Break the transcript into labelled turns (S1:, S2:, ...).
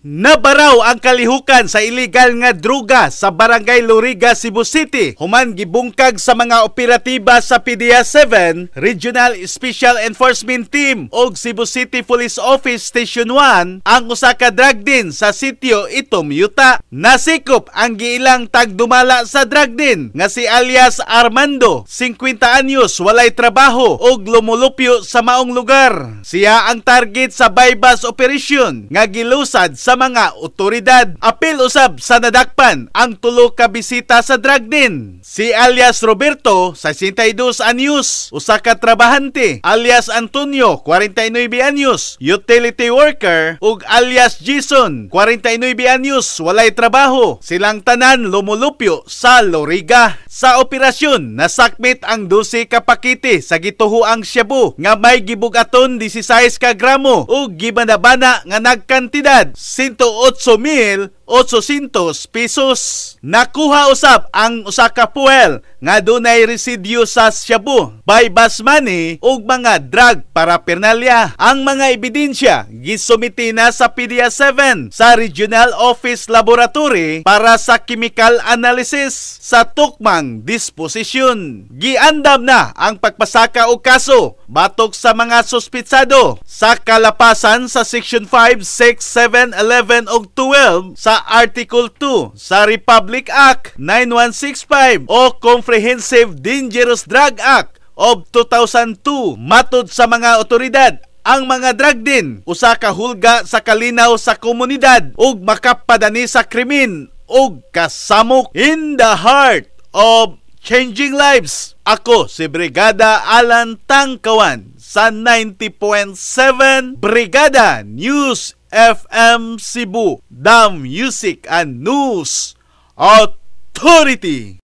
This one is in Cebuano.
S1: Nabaraw ang kalihukan sa illegal nga druga sa Barangay Loriga, Cebu City, human gibungkag sa mga operatiba sa PDEA 7, Regional Special Enforcement Team ug Cebu City Police Office Station 1 ang usa ka drug den sa sitio Itom Yuta. Nasikop ang giilang tagdumala sa drug den nga si alias Armando, 50 anyos, walay trabaho ug lumulupyo sa maong lugar. Siya ang target sa buy-bust operation nga gilusad sa mga otoridad. Apil usab sa nadakpan ang tulo ka bisita sa drug den. Si alias Roberto, 62 anyos, usa ka trabahante, alias Antonio, 49 anyos, utility worker, ug alias Jason, 49 anyos, walay trabaho. Silang tanan lumulupyo sa Loriga. Sa operasyon, nasakmit ang 12 ka pakete sa gituhoang shabu nga may gibugaton 16 ka gramo ug gibanabana nga nagkantidad 108,800 pesos. Nakuha usab ang usa ka fuel nga dunay residue sa shabu, buy-bust money ug mga drug paraphernalia. Ang mga ebidensya gisumite na sa PDEA 7 sa Regional Office Laboratory para sa chemical analysis sa tukmang disposisyon. Giandam na ang pagpasaka og kaso batok sa mga suspitsado sa kalapasan sa Section 5, 6, 7, 11 ug 12 sa Article 2 sa Republic Act 9165 o Comprehensive Dangerous Drug Act of 2002. Matod sa mga otoridad, ang mga drug den usa ka hulga sa kalinaw sa komunidad ug makapadani sa krimen ug kasamok. In the heart of changing lives. Ako si Brigada Alan Tangkawan sa 90.7 Brigada News FM Cebu, the Music and News Authority.